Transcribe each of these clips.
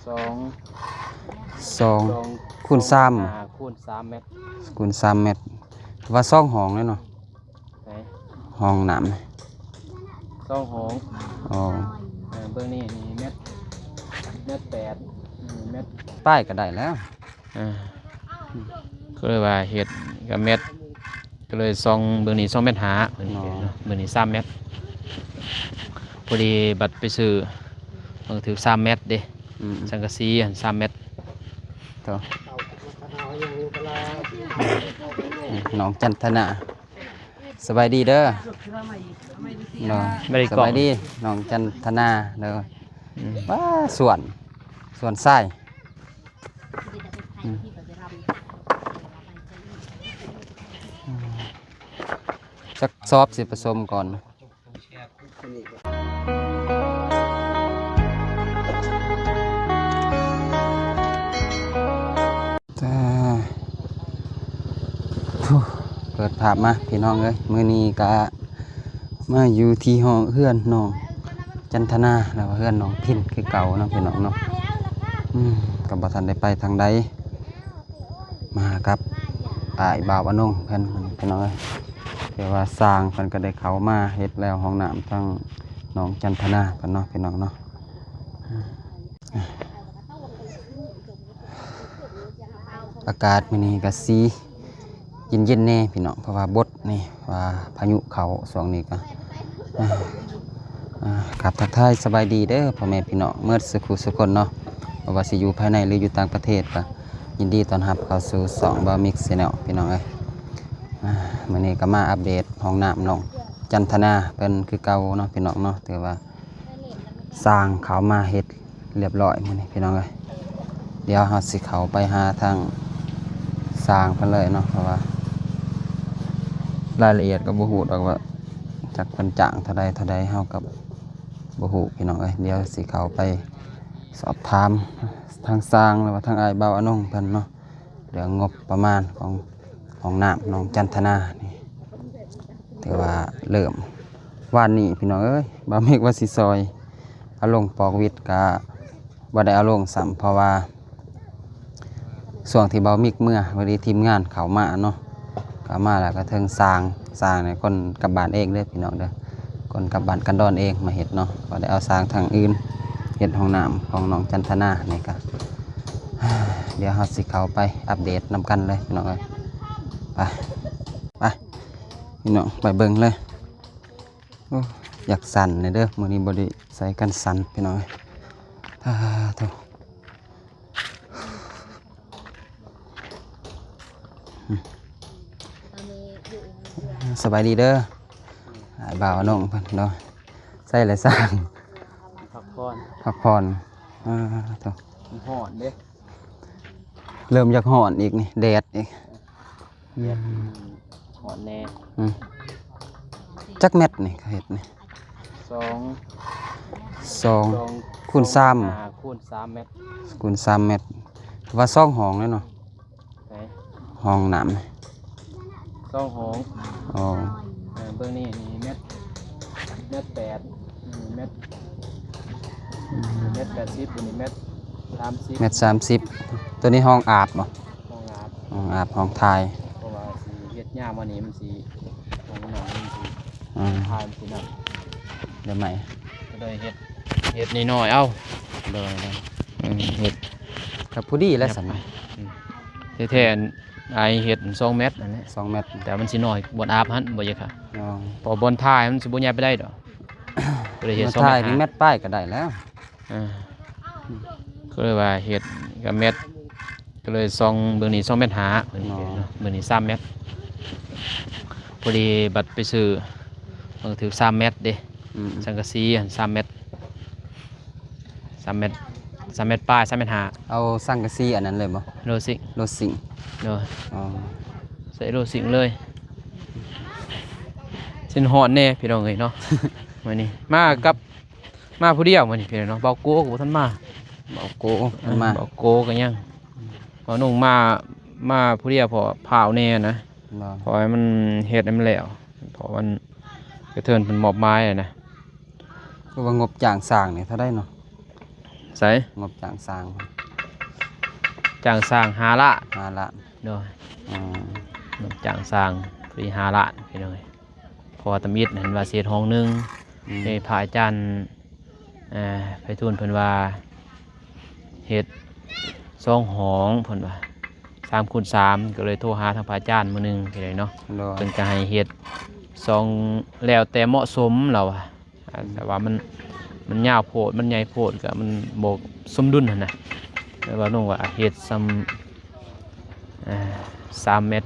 ສອງ ສອງ ສອງ ຄູນສາມ ຄູນສາມແມັດ ຄູນສາມແມັດ ຖືວ່າສອງຫ້ອງເລີຍເນາະ. ໃສ ຫ້ອງນ້ຳ ສອງຫ້ອງ. ອໍ ເອີ ເບິ່ງນີ້ ນີ້ແມັດ ແມັດແປດ ນີ້ແມັດປາຍກໍໄດ້ແລ້ວ. ອ່າ ກໍເລີຍວ່າເຮັດກັບແມັດ ກໍເລີຍສອງ ເບິ່ງນີ້ສອງແມັດຫ້າ ເບິ່ງນີ້ ອໍ ເນາະ ເບິ່ງນີ້ສາມແມັດ ພໍດີບັດໄປຊື້ ເບິ່ງຖືກສາມແມັດເດ້. ອືມ ສັງກະສີຫັ້ນສາມແມັດ. ໂຕ ນ້ອງຈັນທະນາ ສະບາຍດີເດີ. ເນາະ ສະບາຍດີ ສະບາຍດີນ້ອງຈັນທະນາເດີ. ອືມ ວ້າ ສວນ ສວນຊາຍ. ອືມ ອືມ ຈັກສອບຊິປະສົມກ່ອນ. ເປີດພາບມາພີ່ນ້ອງເອີຍ ມື້ນີ້ກະມາຢູ່ທີ່ຫ້ອງເຮືອນນ້ອງຈັນທະນາ ແລ້ວກໍເຮືອນນ້ອງພິນຄືເກົ່າເນາະພີ່ນ້ອງເນາະ. ອືມ ກໍບໍ່ທັນໄດ້ໄປທາງໃດ ມາກັບອ້າຍບ່າວອານົງເພິ່ນພີ່ນ້ອງເອີຍ. ແຕ່ວ່າຊ່າງເພິ່ນກໍໄດ້ເຂົ້າມາເຮັດແລ້ວຫ້ອງນ້ຳທາງນ້ອງຈັນທະນາເພິ່ນເນາະພີ່ນ້ອງເນາະ. ອາກາດມື້ນີ້ກໍຊິເຢັນໆແດ່ພີ່ນ້ອງ ເພາະວ່າບົດນີ້ວ່າພາຍຸເຂົ້າຊ່ວງນີ້ກໍ ອາ ອາ ກາບທັກທາຍສະບາຍດີເດີພໍ່ແມ່ພີ່ນ້ອງເໝິດສຸຂູສຸຄົນເນາະ ບໍ່ວ່າຊິຢູ່ພາຍໃນ ຫຼື ຢູ່ຕ່າງປະເທດ ກໍຍິນດີຕ້ອນຮັບເຂົ້າສູ່ຊ່ອງບ່າວມິກແຊນແນວພີ່ນ້ອງເອີຍ. ອາ ມື້ນີ້ກໍມາອັບເດດຫ້ອງນ້ຳນ້ອງຈັນທະນາເພິ່ນຄືເກົ່າເນາະພີ່ນ້ອງເນາະ ຖືວ່າຊ່າງເຂົ້າມາເຮັດ ລຽບຮ້ອຍມື້ນີ້ພີ່ນ້ອງເອີຍ. ດຽວເຮົາຊິເຂົ້າໄປຫາທາງຊ່າງເພິ່ນເລີຍເນາະ ເພາະວ່າລາຍລະອຽດກໍບໍ່ຮູ້ດອກວ່າຈັກເພິ່ນຈ້າງເທົ່າໃດເທົ່າໃດ ເຮົາກໍບໍ່ຮູ້ພີ່ນ້ອງເອີຍ. ດຽວຊິເຂົ້າໄປສອບຖາມທາງຊ່າງ ຫຼືວ່າທາງອ້າຍບ່າວອານົງເພິ່ນເນາະ ເລື່ອງງົບປະມານຂອງຫ້ອງນ້ຳນ້ອງຈັນທະນານີ້ ຖືວ່າເລີ່ມວານນີ້ພີ່ນ້ອງເອີຍ ບ່າວມິກວ່າຊິຊ່ອຍເອົາລົງປອກຫວິດ ກະບໍ່ໄດ້ເອົາລົງຊ້ຳ ເພາະວ່າຊ່ວງທີ່ບ່າວມິກເມືອ ພໍດີທີມງານເຂົ້າມາເນາະ ເຂົ້າມາແລ້ວກໍເຖິງຊ່າງ ຊ່າງນີ້ຄົນກັບບ້ານເອງເດີພີ່ນ້ອງເດີ ຄົນກັບບ້ານກັນດອນເອງມາເຮັດເນາະ ບໍ່ໄດ້ເອົາຊ່າງທາງອື່ນເຮັດຫ້ອງນ້ຳຂອງນ້ອງຈັນທະນານີ້ກະ ດຽວເຮົາຊິເຂົ້າໄປອັບເດດນຳກັນເລີຍພີ່ນ້ອງເອີຍ. ໄປ ໄປພີ່ນ້ອງ ໄປເບິ່ງເລີຍ. ໂອ້ ຢາກສັ່ນແດ່ເດີ ມື້ນີ້ບໍ່ໄດ້ໃສ່ກັນສັ່ນພີ່ນ້ອງເອີຍ. ສາທຸ ສະບາຍດີເດີ ອ້າຍບ່າວອານົງເພິ່ນເນາະ. ໃສ່ແລ້ວຊ່າງ ພັກຜ່ອນ ພັກຜ່ອນ. ອາ ໂທ້ ມັນຮ້ອນເດ້ ເລີ່ມຢາກຮ້ອນອີກນີ້ ແດດອີກ ແດດ ອືມ ຮ້ອນແດ່. ອືມ ຈັກແມັດນີ້ເຂົາເຮັດນີ້? ສອງ ສອງ ສອງ ຄູນສາມ ຄູນສາມແມັດ ຄູນສາມແມັດ ຖືວ່າສອງຫ້ອງແລ້ວເນາະ. ໃສ ຫ້ອງນ້ຳ ສອງຫ້ອງ. ອໍ ເອີ ເບິ່ງນີ້ ນີ້ແມັດ ແມັດແປດ ນີ້ແມັດ ອືມ ແມັດແປດສິບ ນີ້ແມັດສາມສິບ ແມັດສາມສິບ. ໂຕນີ້ຫ້ອງອາບບໍ່? ຫ້ອງອາບ ຫ້ອງອາບ ຫ້ອງຖ່າຍ ເພາະວ່າຊິເຮັດຍາວມານີ້ມັນຊິ ຫ້ອງນ້ຳມັນຊິ ອ່າ ຖ່າຍມັນຊິນັ້ນ ດຽວໃໝ່ ກໍເລີຍເຮັດ ເຮັດນ້ອຍໆເອົາ. ໂດຍ ໂດຍ ເອີ ເຮັດ ກໍພໍດີແລ້ວຊັ້ນ. ອືມ ແທ້ໆ ອ້າຍເຮັດສອງແມັດຫັ້ນແຫຼະ ສອງແມັດ ແຕ່ມັນຊິນ້ອຍບ່ອນອາບຫັ້ນ ບໍ່ຢາກຫາ ອໍ ເພາະບ່ອນຖ່າຍມັນຊິບໍ່ໃຫຍ່ປານໃດດອກ ກໍເລີຍເຮັດສອງແມັດຫ້າ ແມັດປາຍກໍໄດ້ແລ້ວ. ອ່າ ກໍເລີຍວ່າເຮັດກັບແມັດ ກໍເລີຍສອງ ເບິ່ງນີ້ສອງແມັດຫ້າ ເບິ່ງນີ້ ອໍ ເນາະ ເບິ່ງນີ້ສາມແມັດ ພໍດີບັດໄປຊື້ ເບິ່ງຖືກສາມແມັດເດ້. ອືມ ສັງກະສີຫັ້ນສາມແມັດ ສາມແມັດ ສາມແມັດປາຍ ສາມແມັດຫ້າ. ເອົາສັງກະສີອັນນັ້ນເລີຍບໍ່? ໂລຊິງ ໂລຊິງ. ໂດຍ ອໍ ໃສ່ໂລຊິງເລີຍ. ຊິຮ້ອນແດ່ພີ່ນ້ອງເອີຍເນາະ ມື້ນີ້ມາກັບ ມາຜູ້ດຽວມື້ນີ້ພີ່ນ້ອງເນາະ ເບົາໂກກໍບໍ່ທັນມາ. ເບົາໂກ ເອີ ເພິ່ນມາ ເບົາໂກກໍຍັງ ເບົາໜຸ່ງມາ ມາຜູ້ດຽວ ເພາະພ້າວແດ່ນະ ເນາະ ເພາະໃຫ້ມັນເຮັດໃຫ້ມັນແລ້ວ ເພາະມັນກະເທີນເພິ່ນມອບໝາຍນະ. ຄືວ່າງົບຈ້າງສ້າງນີ້ເທົ່າໃດເນາະ? ໃສ? ງົບຈ້າງສ້າງ ຈ້າງສ້າງຫ້າລ້ານ. ຫ້າລ້ານ. ໂດຍ. ອືມ ງົບຈ້າງສ້າງພໍດີຫ້າລ້ານ ພີ່ນ້ອງເອີຍ. ເພາະວ່າຕຳອິດຫັ້ນວ່າຊິເຮັດຫ້ອງໜຶ່ງ. ອືມ ເອີ ພະອາຈານ ເອີ ໄພທູນເພິ່ນວ່າເຮັດສອງຫ້ອງ ເພິ່ນວ່າສາມຄູນສາມ ກໍເລີຍໂທຫາທາງພະອາຈານມື້ໜຶ່ງ ພີ່ນ້ອງເນາະ. ໂດຍ. ເພິ່ນກໍໃຫ້ເຮັດສອງ ແລ້ວແຕ່ເໝາະສົມ ລາວວ່າ. ອືມ ແຕ່ວ່າມັນ ມັນຍາວໂພດ ມັນໃຫຍ່ໂພດ ກໍມັນບໍ່ສົມດຸນຫັ້ນນະ. ແຕ່ວ່ານ້ອງວ່າເຮັດສ່ຳ ເອີ ສາມແມັດ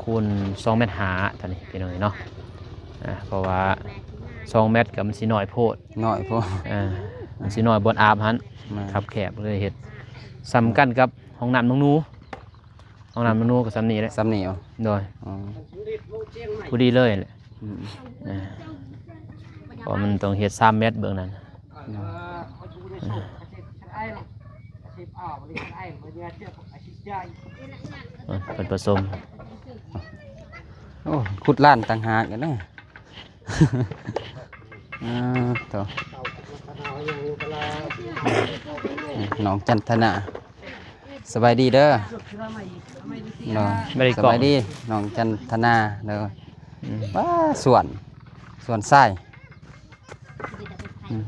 ຄູນສອງແມັດຫ້າ ຕອນນີ້ ພີ່ນ້ອງເອີຍເນາະ. ອາ ເພາະວ່າສອງແມັດກໍມັນຊິນ້ອຍໂພດ. ນ້ອຍໂພດ. ເອີ ມັນຊິນ້ອຍບ່ອນອາບຫັ້ນ. ແມ່ນ. ຄັບແຄບ ເລີຍເຮັດສ່ຳກັນກັບຫ້ອງນ້ຳນ້ອງໜູ. ຫ້ອງນ້ຳນ້ອງໜູກໍສ່ຳນີ້ແຫຼະ. ສ່ຳນີ້ເອົາ. ໂດຍ. ອໍ ພໍດີເລີຍແຫຼະ. ອືມ ເອີ ເພາະມັນຕ້ອງເຮັດສາມແມັດເບື້ອງນັ້ນ. ເອີ ເພິ່ນປະສົມ. ໂອ້ ຂຸດລ້ານຕ່າງຫາກເດີ. ອາ ໂທ້ ນ້ອງຈັນທະນາ ສະບາຍດີເດີ. ເນາະ ສະບາຍດີ ສະບາຍດີ ນ້ອງຈັນທະນາເດີ. ອືມ ວ້າ ສວນ ສວນຊາຍ. ອືມ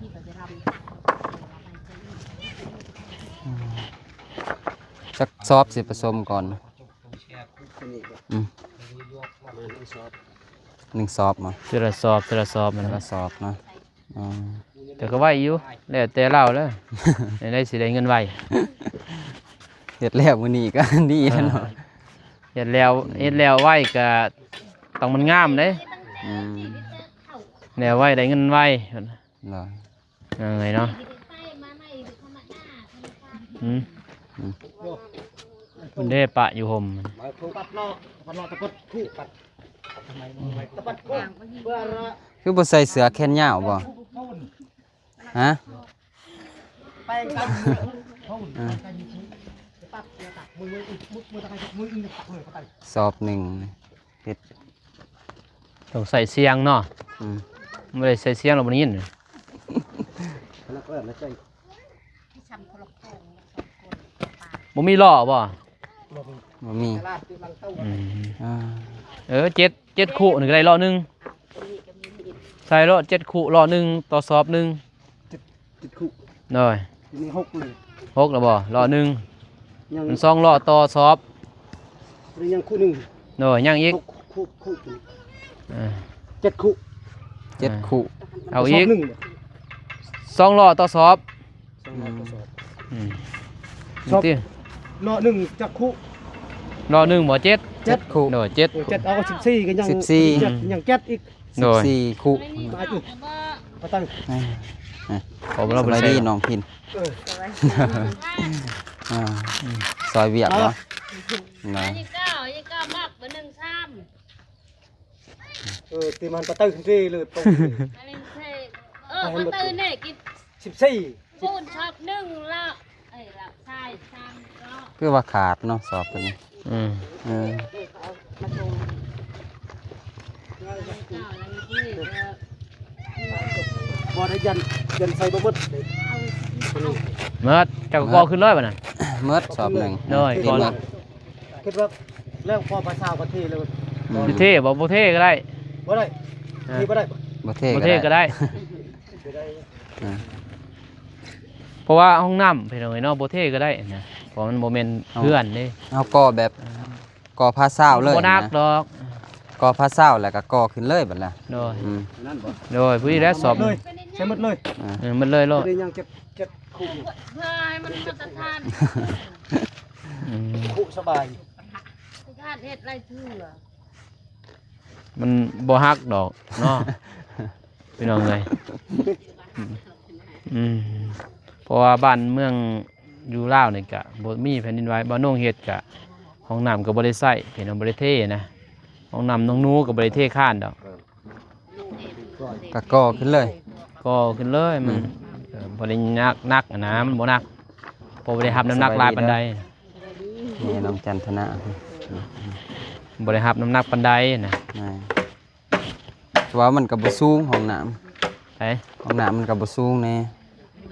ອືມ ຈັກສອບຊິປະສົມກ່ອນ? ອືມ ໜຶ່ງສອບບໍ? ເທື່ອລະສອບ ເທື່ອລະສອບ ເທື່ອລະສອບເນາະ. ອໍ ແຕ່ກໍໄວຢູ່ ແລ້ວແຕ່ລາວເດີ ແນວໃດຊິໄດ້ເງິນໄວ. ເຮັດແລ້ວມື້ນີ້ກໍດີແລ້ວເນາະ. ເອີ ເຮັດແລ້ວ ອືມ ເຮັດແລ້ວໄວກໍຕ້ອງມັນງາມເດ້. ອືມ ແລ້ວໄວໄດ້ເງິນໄວ. ເນາະ ເອີຍເນາະ. ອືມ ອືມ ເພິ່ນເດ້ປະຢູ່ຮົ່ມ. ຄືບໍ່ໃສ່ເສື້ອແຂນຍາວບໍ? ຮະ? ເອີ ສອບໜຶ່ງ ເຮັດ ຕ້ອງໃສ່ສຽງເນາະ. ອືມ ບໍ່ໄດ້ໃສ່ສຽງແລ້ວບໍ່ໄດ້ຍິນ. ບໍ່ມີລໍ້ບໍ? ບໍ່ມີ. ອືມ ອ່າ ເອີ ເຈັດ ເຈັດຄຸນີ້ກໍໄດ້ລໍ້ໜຶ່ງ. ໃສ່ໂລດ ເຈັດຄຸລໍ້ໜຶ່ງຕໍ່ສອບໜຶ່ງ. ເຈັດ ເຈັດຄຸ. ໂດຍ. ນີ້ຫົກເລີຍ. ຫົກແລ້ວບໍ? ລໍ້ໜຶ່ງ ຍັງ ມັນສອງລໍ້ຕໍ່ສອບ. ນີ້ຍັງຄຸໜຶ່ງ. ໂດຍ ຍັງອີກ ຫົກຄຸ ຄຸ ເອີ ເຈັດຄຸ. ເຈັດຄຸ. ເອົາອີກ ສອບໜຶ່ງ ສອງລໍ້ຕໍ່ສອບ. ສອງລໍ້ຕໍ່ສອບ. ອືມ ສອບ ຕິ ລໍ້ໜຶ່ງຈັກຄຸ? ລໍ້ໜຶ່ງບໍ? ເຈັດ. ເຈັດ ເຈັດຄຸ. ໂດຍ ເຈັດ ເອີ ເຈັດ ເອົາສິບສີ່ກໍຍັງ ສິບສີ່ ຍັງເຈັດອີກ. ໂດຍ ສິບສີ່ຄຸ. ມາອີກ ມາຕັ້ງ ອ່າ ຂອບຄຸນ ສະບາຍດີ ນ້ອງພິນ. ເອີ ອ່າ ອືມ ຊ່ອຍວຽກເນາະ. ນະ ອັນນີ້ກໍ ອັນນີ້ກໍມັກເບີໜຶ່ງສາມ. ເອີ ຕີມັນປະຕື້ເດ້ເລີຍ. ອັນນີ້ເດ້ ເອີ ປະຕື້ນີ້ກິນສິບສີ່ ປູນຊອບໜຶ່ງລະ ເອີຍ ລະຊາຍສາມລະ ຄືວ່າຂາດເນາະ ສອບຕົວນີ້. ອືມ ເອີ ບໍ່ໄດ້ຢັນ ຢັນໃສ່ບໍ່ໝົດເດ້. ໝົດ ເຈົ້າກໍກໍ່ຂຶ້ນເລີຍບັດນັ້ນ. ໝົດສອບໜຶ່ງ. ໂດຍ ກໍຂຶ້ນເລີຍ. ຄິດວ່າແລ້ວພໍພາສາກໍເທເລີຍ. ອືມ ຊິເທບໍ່? ບໍ່ເທກໍໄດ້. ບໍ່ໄດ້. ອ່າ ເທບໍ່ໄດ້. ບໍ່ເທກໍໄດ້ ບໍ່ເທກໍໄດ້. ອ່າ ເພາະວ່າຫ້ອງນ້ຳ ພີ່ນ້ອງເອີຍເນາະ ບໍ່ເທກໍໄດ້ນະ ເພາະມັນບໍ່ແມ່ນເຮືອນເດ້. ເຮົາກໍ່ແບບ ອ່າ ກໍ່ພາຊາວເລີຍ ບໍ່ໜັກດອກ. ກໍ່ພາຊາວແລ້ວກໍກໍ່ຂຶ້ນເລີຍບັດລະ. ໂດຍ. ອືມ ໂດຍ ຜູ້ນີ້ແຫຼະສອບ ໝົດເລີຍ ໃສ່ໝົດເລີຍ. ອ່າ ເອີ ໝົດເລີຍໂລດ. ຍັງເຈັດ ເຈັດຄຸ ເພື່ອໃຫ້ມັນມາດຕະຖານ. ອືມ ຄຸສະບາຍ ສະຖານເຮັດຫຼາຍເທື່ອ. ມັນບໍ່ຫັກດອກເນາະ ພີ່ນ້ອງເອີຍ. ອືມ ເພາະວ່າບ້ານເມືອງຢູ່ລາວນີ້ກະບໍ່ມີແຜ່ນດິນໄຫວ. ບ້ານໂໜງເຮັດກະຫ້ອງນ້ຳກໍບໍ່ໄດ້ໃຊ້ ພີ່ນ້ອງ ບໍ່ໄດ້ເທນະ. ຫ້ອງນ້ຳນ້ອງໜູກໍບໍ່ໄດ້ເທຄານດອກ ກໍກໍ່ຂຶ້ນເລີຍ. ກໍ່ຂຶ້ນເລີຍ. ມັນ ອືມ ເອີ ບໍ່ໄດ້ໜັກ ໜັກຫັ້ນນະ ມັນບໍ່ໜັກ ເພາະບໍ່ໄດ້ຮັບນ້ຳໜັກຫຼາຍປານໃດ. ແມ່ນ້ອງຈັນທະນາ ບໍ່ໄດ້ຮັບນ້ຳໜັກປານໃດນະ. ແມ່ນ ແຕ່ວ່າມັນກໍບໍ່ສູງ ຫ້ອງນ້ຳ ເອີ ຫ້ອງນ້ຳມັນກໍບໍ່ສູງແດ່.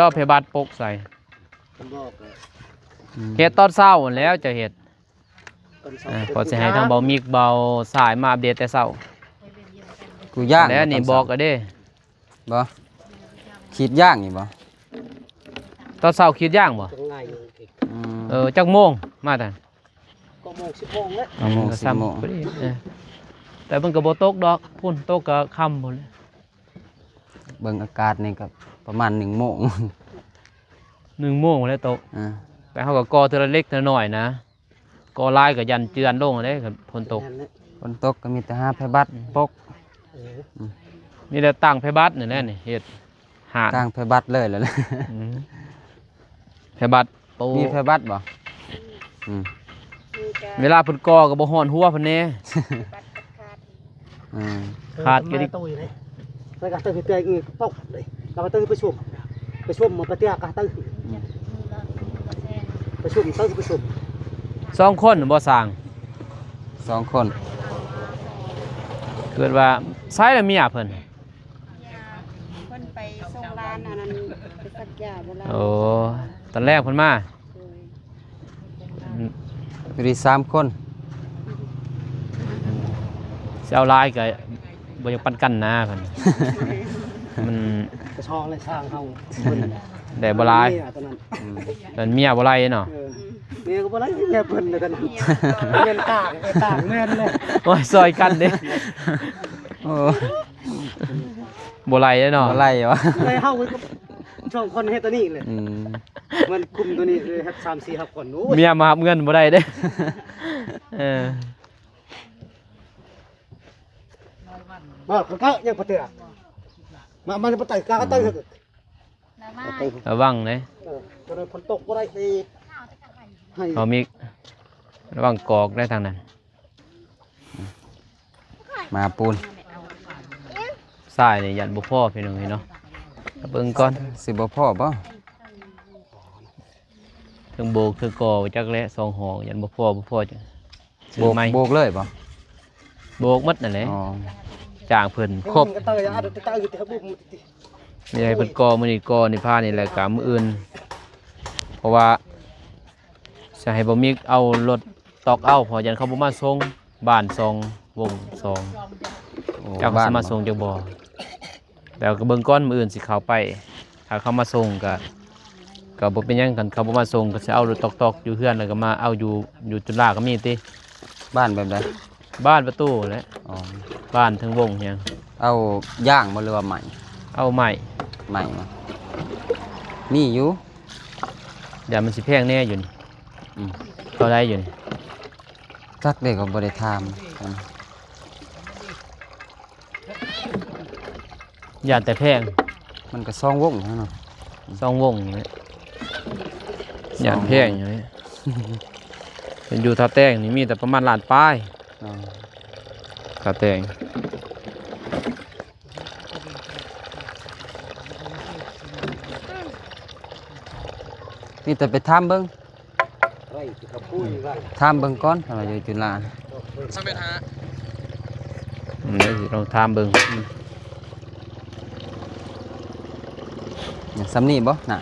ດອກ ໃຫ້ບັດປົກໃສ່ ອືມ ເຮັດຕອນເຊົ້າຫັ້ນແຫຼ້ວ ຈະເຮັດ ເອີ ພໍຊິໃຫ້ທາງເບົາມິກເບົາສາຍມາອັບເດດແຕ່ເຊົ້າ ກູຍ່າງແລ້ວນີ້ ຕອນເຊົ້າ ບອກກະເດ້ ບໍ່ ຂີດຢາງນີ້ບໍ່ ຕອນເຊົ້າຂີດຢາງບໍ່ ອືມ ເອີ ຈັກໂມງມາແຕ່ ເກົ້າໂມງ ສິບໂມງແລ້ວ ເກົ້າໂມງ ອືມ ສິບໂມງ ກະຊ່ຳພໍດີ ເອີ ແຕ່ມັນກະບໍ່ຕົກດອກ ພຸ້ນ ຕົກກະຄ່ຳພຸ້ນ ເບິ່ງອາກາດນີ້ກະປະມານໜຶ່ງໂມງ ໜຶ່ງໂມງແລ້ວຕົກ ອ່າ ແຕ່ເຮົາກະກໍ່ເທື່ອລະເລັກເທື່ອລະໜ້ອຍນະ ກໍ່ຫຼາຍກະຢັນເຈື່ອນລົງເດ້ ຄັນຝົນຕົກ ແມ່ນແຫຼະ ຝົນຕົກກະມີແຕ່ຫາໃຜບັດ ອືມ ປົກ ເອີ ອືມ ມີແຕ່ຕັ້ງໃຜບັດນີ້ແຫຼະນີ້ ເຮັດ ຫາດ ກາງໃຜບັດເລີຍແຫຼະ ອືມ ໃຜບັດ ໂອ້ ມີໃຜບັດບໍ່ ອືມ ມີກະ ເວລາເພິ່ນກໍ່ກະບໍ່ຮ້ອນຫົວເພິ່ນແດ່ ບັດຂາດ ອືມ ຂາດກະດິ ເອີ ເພິ່ນມາຕຸ້ຍເດ້ ແລ້ວກະເຕີນເຕືອຍເອີຍ ປົກເດ້ ແລ້ວກະເຕີນໄປຊຸມ ໄປຊຸມມາປະເທດກະເຕີນ ອືມ ໄປຊຸມ ເຕີນໄປຊຸມ ສອງຄົນບໍ່ຊ່າງ ສອງຄົນ ເກີດວ່າ ໃສລະເມຍເພິ່ນ ເພິ່ນໄປສົ່ງຫຼານອັນນັ້ນ ໄປສັກຢາບໍ່ລາວ ໂອ້ ຕອນແລງເພິ່ນມາ ໂດຍ ອືມ ຢູ່ດີສາມຄົນ ຊິເອົາຫຼາຍກະບໍ່ຢາກປັນກັນນະເພິ່ນ ມັນ ກະຊອງແລະຊ່າງເຮົາ ເພິ່ນໄດ້ບໍ່ຫຼາຍ ເມຍຕົວນັ້ນ ອືມ ເປັນເມຍບໍ່ໄລ່ເນາະ ເອີ ເມຍກະບໍ່ໄລ່ ເມຍເພິ່ນນະກັນ ເມຍຕ່າງ ເອີ ຕ່າງແມ່ນເລີຍ ໂອ້ຍ ຊ່ອຍກັນເດ້ ໂອ້ ບໍ່ໄລ່ເດ້ເນາະ ບໍ່ໄລ່ຫວາ ໄລ່ເຮົາໄປກັບສອງຄົນເຮັດຕົວນີ້ເລີຍ ອືມ ມັນຄຸມຕົວນີ້ເລີຍ ເຮັດສາມສີ່ຫ້າຄົນ ໂອ້ຍ ເມຍມາຮັບເງິນບໍ່ໄດ້ເດ້ ເອີ ມາ ກະຍັງປະເຕືອ ມາ ມາປະໄຕ ກະໄຕ ອືມ ລະວັງເດ້ ເອີ ຕອນນັ້ນຝົນຕົກບໍ່ໄດ້ ໃຫ້ ເອົາມີ ລະວັງກອກໄດ້ທາງນັ້ນ ມາປູນ ຊາຍນີ້ຢ້ານບໍ່ພໍພີ່ນ້ອງເອີຍເນາະ ເບິ່ງກ່ອນ ຊິບໍ່ພໍບໍ່ ເທິງໂບກເທິງກໍ່ຈັກແຫຼະ ສອງຫ້ອງ ຢ້ານບໍ່ພໍ ບໍ່ພໍຈັ່ງ ໂບກ ໂບກເລີຍບໍ່ ໂບກໝົດນັ້ນແຫຼະ ອໍ ຈ້າງເພິ່ນຄົບ ນີ້ໃຫ້ເພິ່ນກໍ່ມື້ນີ້ ກໍ່ນີ້ພານີ້ແຫຼະ ກະມື້ອື່ນ ເພາະວ່າ ຊິໃຫ້ບໍ່ມີເອົາລົດຕອກເອົາ ເພາະຢ້ານເຂົາບໍ່ມາສົ່ງ ບ້ານສອງ ວົງສອງ ໂອ້ ຈັກເຂົາຊິມາສົ່ງຈັກບໍ່ ແຕ່ກະເບິ່ງກ່ອນ ມື້ອື່ນຊິເຂົ້າໄປ ຖ້າເຂົາມາສົ່ງກະ ກະບໍ່ເປັນຫຍັງ ຄັນເຂົາບໍ່ມາສົ່ງກະຊິເອົາລົດຕອກໆຢູ່ເຮືອນ ແລ້ວກະມາເອົາຢູ່ ຢູ່ຈຸລາກະມີຕິ ບ້ານແບບໃດ ບ້ານປະຕູແຫຼະ ອໍ ບ້ານເທິງວົງຫຍັງ ເອົາຢາງບໍ່ ຫຼືວ່າໄມ້ ເອົາໄມ້ ໄມ້ ມີຢູ່ ຢ້ານມັນຊິແພງແດ່ຢູ່ນີ້ ອືມ ເທົ່າໃດຢູ່ນີ້ ຈັກເດ້ ກະບໍ່ໄດ້ຖາມ ຢ້ານແຕ່ແພງ ມັນກະສອງວົງຫັ້ນເນາະ ສອງວົງນີ້ແຫຼະ ສອງວົງ ຢ້ານແພງຢູ່ນີ້ ເປັນຢູ່ທ່າແຕງນີ້ມີແຕ່ປະມານລ້ານປາຍ ອໍ ທ່າແຕງ ມີແຕ່ໄປຖາມເບິ່ງ ຖາມເບິ່ງກ່ອນ ຖ້າວ່າຢູ່ຈຸລາ ສອງແມັດຫ້າ ອືມ ດຽວຊິລອງຖາມເບິ່ງ. ອືມ ສ່ຳນີ້ບໍ່? ນ້ຳ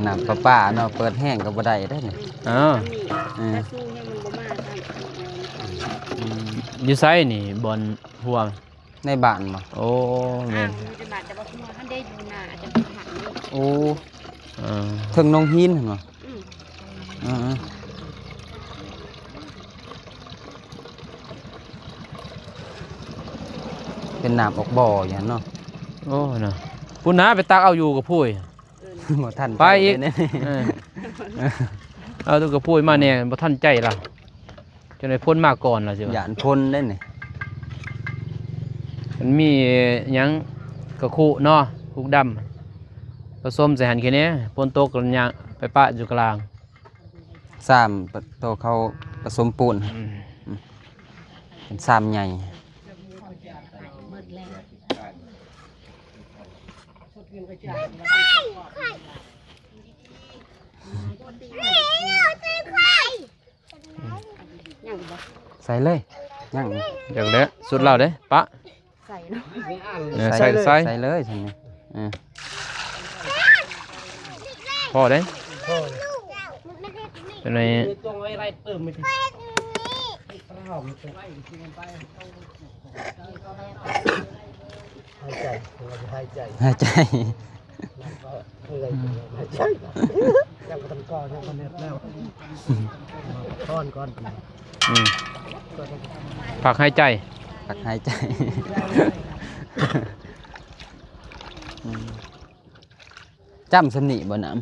ນ້ຳປະປາເນາະ ເປີດແຮງກໍບໍ່ໄດ້ເດ້ນີ້. ເອີ ສ່ຳນີ້ ເອີ ແຕ່ສູ້ແຮງມັນບໍ່ມາຊ້ຳ. ອືມ ຢູ່ໃສນີ້ ບ່ອນຮົ່ວ? ໃນບ້ານບໍ່? ໂອ້ ແມ່ນ ອ່າງຢູ່ໃນບ້ານ ແຕ່ວ່າຮົ່ວຫັ້ນເດ້ ຢູ່ໜ້າອາຈານພັນທັກນີ້. ໂອ້ ເອີ ເທິງໜອງຫີນຫັ້ນບໍ່? ອືມ ເອີ ເອີ ເປັນນ້ຳອອກບໍ່ຢູ່ຫັ້ນເນາະ. ໂອ້ ເນາະ ພຸ້ນນະ ໄປຕັກເອົາຢູ່ກະພຸ້ຍ. ບໍ່ທັນ ໄປອີກ ເອີ ເອົາກະພຸ້ຍມາແດ່ ບໍ່ທັນໃຈລະ. ຈັ່ງໃດຝົນມາກ່ອນລະຊິວ່າ ຢ້ານຝົນເດ້ນີ້. ມັນມີຫຍັງ ກະຄຸເນາະ ຄຸດຳ ປະສົມໃສ່ຫັ້ນແຄ່ນີ້ ຝົນຕົກກໍຍ່າງໄປປະຢູ່ກະລາງ ຊາມໂຕເຂົາປະສົມປູນ. ອືມ ອືມ ເປັນຊາມໃຫຍ່. ຍັງບໍ່ ໃສ່ເລີຍ ຍັງ ຈັ່ງແຫຼະ ສຸດແລ້ວເດ້ ປະ ໃສ່ເນາະ ເອີ ໃສ່ ໃສ່ ໃສ່ເລີຍ ໃສ່ເລີຍ ໃສ່ນີ້ ເອີ ພໍເດ້ ພໍ ເປັນໄງ ຫາຍໃຈ ຫາຍໃຈ ຫາຍໃຈ ອືມ ຍັງບໍ່ທັນກໍ່ ຍັງບໍ່ເຮັດແລ້ວ ຖອນກ່ອນ ອືມ ພັກຫາຍໃຈ ພັກຫາຍໃຈ ອືມ ຈ້ຳສ່ຳນີ້ບໍ່ນ້ຳ? ອືມ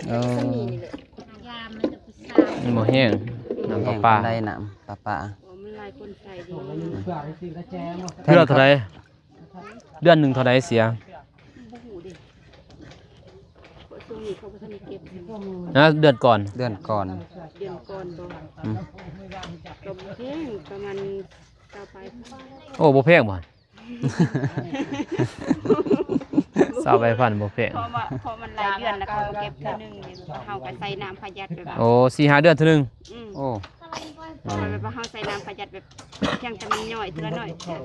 ເອີ ສ່ຳນີ້ນີ້ແຫຼະ ມັນບໍ່ແຮງ ນ້ຳປະປາ ແຮງປານໃດນ້ຳປະປາ ໂອ້ ມັນຫຼາຍຄົນໃສ່ເດ້ ເດືອນເທົ່າໃດ? ເດືອນໜຶ່ງເທົ່າໃດເສຍ? ບໍ່ຮູ້ເດ້ ເພາະຊ່ວງນີ້ເຂົາບໍ່ທັນໄດ້ເກັບ ນະ ເດືອນກ່ອນ ເດືອນກ່ອນ ເດືອນກ່ອນບໍ່? ອືມ ກໍບໍ່ແພງ ປະມານຊາວປາຍ ໂອ້ ບໍ່ແພງບໍ່? ຊາວປາຍພັນບໍ່ແພງ ເພາະວ່າ ເພາະມັນຫຼາຍເດືອນແລ້ວ ເຂົາເກັບເທື່ອໜຶ່ງ ເຮົາກໍໃສ່ນ້ຳປະຢັດແບບວ່າ ໂອ້ ສີ່ຫ້າເດືອນເທື່ອໜຶ່ງ ອືມ ໂອ້ ແບບວ່າເຮົາໃສ່ນ້ຳປະຢັດແບບ ພຽງແຕ່ມັນຍ່ອຍເທື່ອລະໜ້ອຍ ແຕ່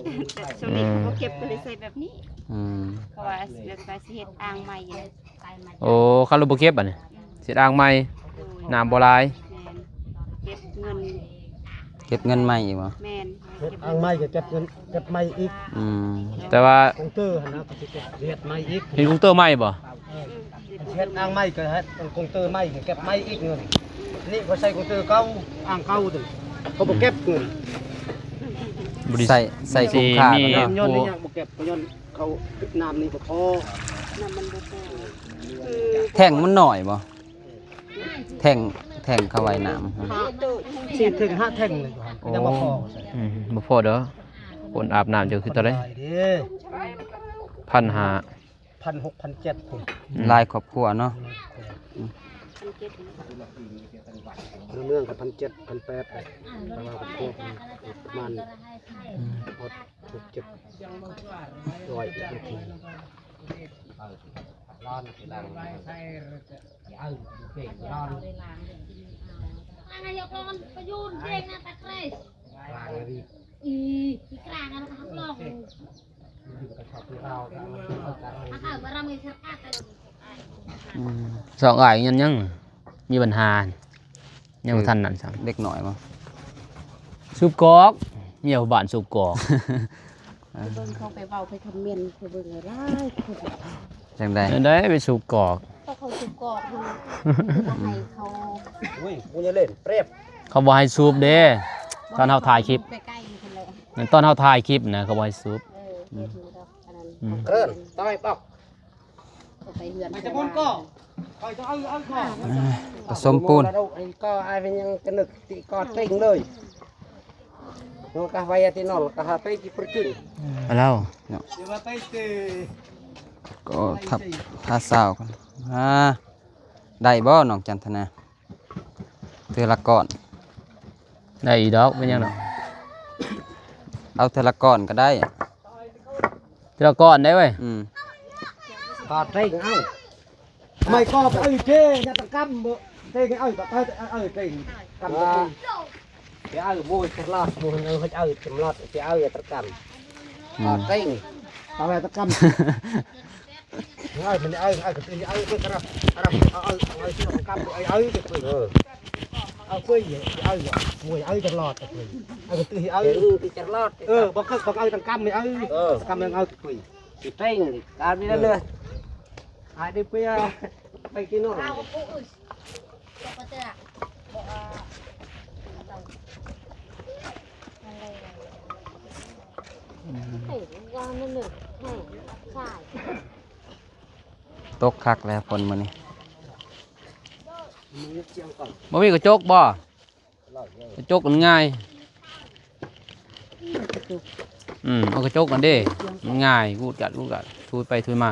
ຊ່ວງນີ້ເຂົາບໍ່ເກັບ ກໍເລີຍໃສ່ແບບນີ້ ອືມ ເພາະວ່າແບບວ່າຊິເຮັດອ່າງໃໝ່ຢູ່ ໂອ້ ຄັນລາວບໍ່ເກັບບາດນີ້ ອືມ ເຮັດອ່າງໃໝ່ ໂດຍ ນ້ຳບໍ່ຫຼາຍ ແມ່ນ ເກັບເງິນ ເກັບເງິນໃໝ່ອີກບໍ່? ແມ່ນ ເຮັດອ່າງໃໝ່ກໍເກັບເງິນ ເກັບໃໝ່ອີກ ອືມ ແຕ່ວ່າກົງເຕີຫັ້ນນະ ກໍຊິເກັບ ເຮັດໃໝ່ອີກ ເຮັດກົງເຕີໃໝ່ບໍ່? ເອີ ເຮັດອ່າງໃໝ່ກໍເຮັດກົງເຕີໃໝ່ກໍເກັບໃໝ່ອີກເງິນ ນີ້ກໍໃສ່ກົງເຕີເກົ່າ ອ່າງເກົ່າຕົວນີ້ ເຂົາບໍ່ເກັບເງິນ ບໍ່ໄດ້ໃສ່ ໃສ່ກຸມຄ່າ ມີ ເນາະ ຍ້ອນນີ້ຍັງບໍ່ເກັບ ກໍຍ້ອນເຂົາ ນ້ຳນີ້ບໍ່ພໍ ນ້ຳມັນບໍ່ພໍ ແທ້ງມັນໜ້ອຍບໍ່? ແທ້ງ ແທ້ງເຂົາໄວ້ນ້ຳ ສີ່ແທ້ງຫ້າແທ້ງເລີຍ ໂອ້ ຍັງບໍ່ພໍ ອືມ ບໍ່ພໍດອກ ຄົນອາບນ້ຳເຈົ້າຄືເທົ່າໃດ? ຫຼາຍເດ້ ພັນຫ້າ ພັນຫົກ ພັນເຈັດພຸ້ນ ອືມ ຫຼາຍຄອບຄົວເນາະ ພັນເຈັດ ໃນເມືອງກໍພັນເຈັດ ພັນແປດ ແຕ່ວ່າຄອບຄົວປະມານ ອືມ ຫົກເຈັດຮ້ອຍ ອືມ ສອງອ້າຍຍັງ ຍັງມີບັນຫາ ຍັງບໍ່ທັນນັ້ນຊ້ຳ ເດັກນ້ອຍບໍ່ ສູບກອກ ເມຍຜູ້ບ້ານສູບກອກ ເອີ ເບິ່ງເຂົາໄປເວົ້າໄປຄອມເມັນ ເຂົາເບິ່ງຫຼາຍຄົນ ຈັ່ງໃດ? ຈັ່ງໃດໄປສູບກອກ? ເພາະເຂົາສູບກອກຫັ້ນ ບໍ່ໃຫ້ເຂົາ ໂອ້ຍ ບໍ່ຢ່າເລ່ນ ເປຣບ ເຂົາບໍ່ໃຫ້ສູບເດ້ ຕອນເຮົາຖ່າຍຄລິບ ໃກ້ໆນີ້ພຸ້ນແຫຼະ ຕອນເຮົາຖ່າຍຄລິບນະ ເຂົາບໍ່ໃຫ້ສູບ ເອີ ເຮັດຢູ່ດອກ ອັນນັ້ນ ອືມ ເກີນ ຕາຍປອກ ເຂົາໄປເຮືອນ ໄປຈະບົນກໍ ຂ້ອຍຈະເອົາ ເອົາກໍ ປະສົມປູນ ກໍອ້າຍເປັນຫຍັງກະນຶກຕິກໍເຕັງເລີຍ ໂນກະໄວອາຕິນອລກະຫາໄປທີ່ປະຈຸນ ອາ ລາວເນາະ ກໍທັບພາສາວກັນ ອາ ໄດ້ບໍ່ນ້ອງຈັນທະນາ? ເທື່ອລະກ້ອນ ໄດ້ອີກດອກ ເປັນຫຍັງດອກ ເອົາເທື່ອລະກ້ອນກໍໄດ້ ເທື່ອລະກ້ອນໄດ້ເວີຍ ອືມ ກອດເຕັງເອົາ ໄມ້ກອບເອີເຈ ຢ່າຕະກຳເບິ່ເຕັງເອີ ກອດເອີເຕັງກຳ ອ່າ Ê, ơi, mua cái lọt, mua nó hơi ơi, chấm lọt, cái ơi, tao cầm. Ờ, tao ơi, tao cầm. Ơi, mình ơi, ơi, cái tui ơi, cái tao, tao, ơi, ơi, ơi, tao cầm, ơi, ơi, cái tui. Ơi, tui, ơi, mua ơi, chấm lọt, cái tui. Ơi, cái tui ơi. Cái ơi, cái chấm lọt. Ơ, bác, bác ơi, tao cầm, ơi. Ơ. Tao cầm, ơi, cái tui. Cái tui, cái tui. Ai đi, quay, à, quay cái nó. Ê, ຕົກຄັກແລ້ວຝົນມື້ນີ້. ບໍ່ມີກະຈົກບໍ່? ກະຈົກມັນງ່າຍ. ອືມ ເອົາກະຈົກຫັ້ນເດ້ ມັນງ່າຍ ກູດກັດ ກູດກັດ ຖູໄປຖູມາ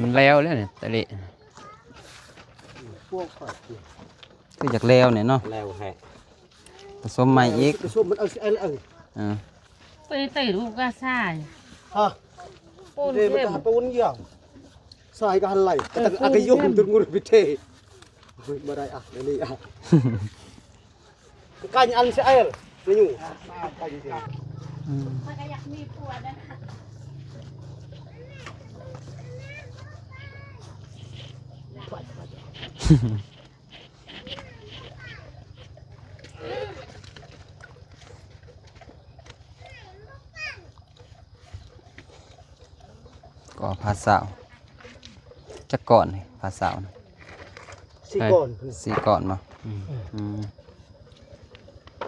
ມັນແລ້ວແລ້ວນີ້ ຕະເລະ ຄືຢາກແລ້ວນີ້ເນາະ ແລ້ວແຮະ ປະສົມໃໝ່ອີກ ປະສົມມັນເອົາ ເອົາ ເອົາ ເອີ ໄປໄຕລູກກະຊາຍ ຮະ ປູນ ເດ້ ເຂັ້ມ ມັນກະປູນຢາວ ຊາຍກະຫັ້ນໄຫຼ ເອີ ອາກະຍຸງ ປູນ ຕຸນງຸນໄປເທ ໂອ້ຍ ບໍ່ໄດ້ອະ ດຽວນີ້ອະ ກັນອັນຊະເອລ ນີ້ຢູ່ ອືມ ກໍພາສາວ ຈັກກ້ອນນີ້ ພາສາວນະ ສີ່ກ້ອນ ສີ່ກ້ອນບໍ່? ອືມ ອືມ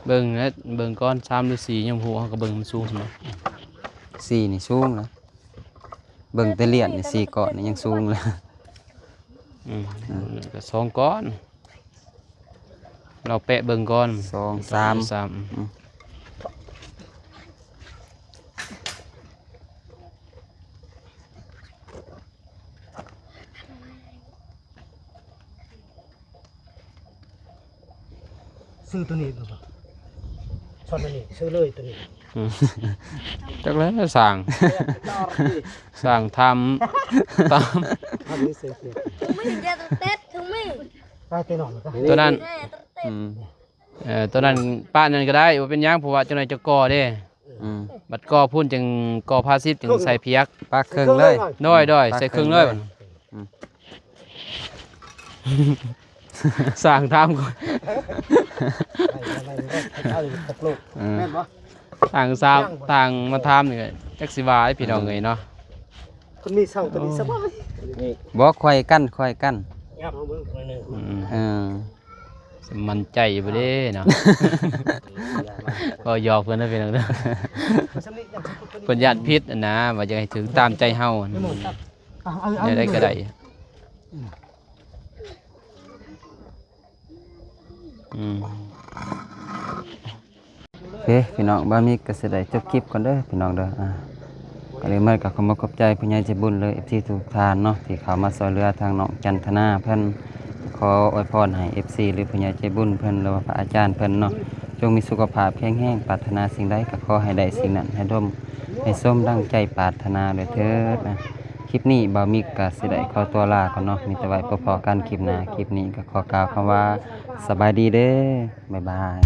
ເບິ່ງແຫຼະ ເບິ່ງກ້ອນ ສາມຫຼືສີ່ ຍັງບໍ່ຮູ້ ເຮົາກໍເບິ່ງມັນສູງສ່ຳໃດ ສີ່ນີ້ສູງນະ ເບິ່ງແຕ່ລຽນນີ້ ສີ່ກ້ອນນີ້ຍັງສູງເລີຍ ອືມ ອືມ ກໍສອງກ້ອນ ລາວແປະເບິ່ງກ່ອນ ສອງ ສາມ ສາມ ອືມ ຊື້ໂຕນີ້ບໍ່? ຊອດໂຕນີ້ ຊື້ເລີຍໂຕນີ້ ອືມ ຈັກແລ້ວຊ່າງ ຊ່າງທຳຕາມ ທຳນີ້ເສຍ ໂຕນັ້ນ ອືມ ເອີ ໂຕນັ້ນປະນັ້ນກໍໄດ້ ບໍ່ເປັນຫຍັງ ເພາະວ່າຈັກໜ້ອຍຈະກໍ່ເດ້ ອືມ ບັດກໍ່ພຸ້ນຈຶ່ງກໍ່ພາສິບ ຈຶ່ງໃສ່ພຽກ ປັກເຄິ່ງເລີຍ ໂດຍໆ ໃສ່ເຄິ່ງເລີຍ ອືມ ຊ່າງຖາມກ່ອນ ເອີ ຊ່າງສາມ ຊ່າງມາຖາມນີ້ ຈັກຊິວ່າໃດພີ່ນ້ອງເອີຍເນາະ ຄົນມີຊ່າງໂຕນີ້ສະບາຍ ບໍ່ ຄ່ອຍກັນ ຄ່ອຍກັນ ອືມ ເອີ ໝັ້ນໃຈຢູ່ບໍ່ເດ້ເນາະ ເວົ້າຢອກເພິ່ນເດີພີ່ນ້ອງເດີ ເພິ່ນຢ້ານຜິດຫັ້ນນະ ວ່າຢາກໃຫ້ຖືກຕາມໃຈເຮົາ ແນວໃດກໍໄດ້ ອືມ ໂອເຄ ພີ່ນ້ອງ ບ່າວມິກກໍຊິໄດ້ຈົບຄລິບກ່ອນເດີພີ່ນ້ອງເດີ ອ່າ ກໍເລີຍມາກໍຂໍຂອບໃຈຜູ້ໃຫຍ່ໃຈບຸນ ຫຼື ເອັຟຊີ ທຸກທ່ານເນາະ ທີ່ເຂົ້າມາຊ່ວຍເຫຼືອທາງນ້ອງຈັນທະນາເພິ່ນ ຂໍອວຍພອນໃຫ້ເອັຟຊີ ຫຼື ຜູ້ໃຫຍ່ໃຈບຸນເພິ່ນ ຫຼືວ່າພະອາຈານເພິ່ນເນາະ ຈົ່ງມີສຸຂະພາບແຂງແຮງ ປາດຖະໜາສິ່ງໃດກໍຂໍໃຫ້ໄດ້ສິ່ງນັ້ນ ໃຫ້ດົມ ໃຫ້ສົມດັ່ງໃຈປາດຖະໜາດ້ວຍເທີດນະ. ຄລິບນີ້ບ່າວມິກກໍຊິໄດ້ຂໍຕົວລາກ່ອນເນາະ ມີແຕ່ໄວ້ພົບພໍ້ກັນຄລິບໜ້າ ຄລິບນີ້ກໍຂໍກ່າວຄຳວ່າ ສະບາຍດີເດີ ບາຍບາຍ.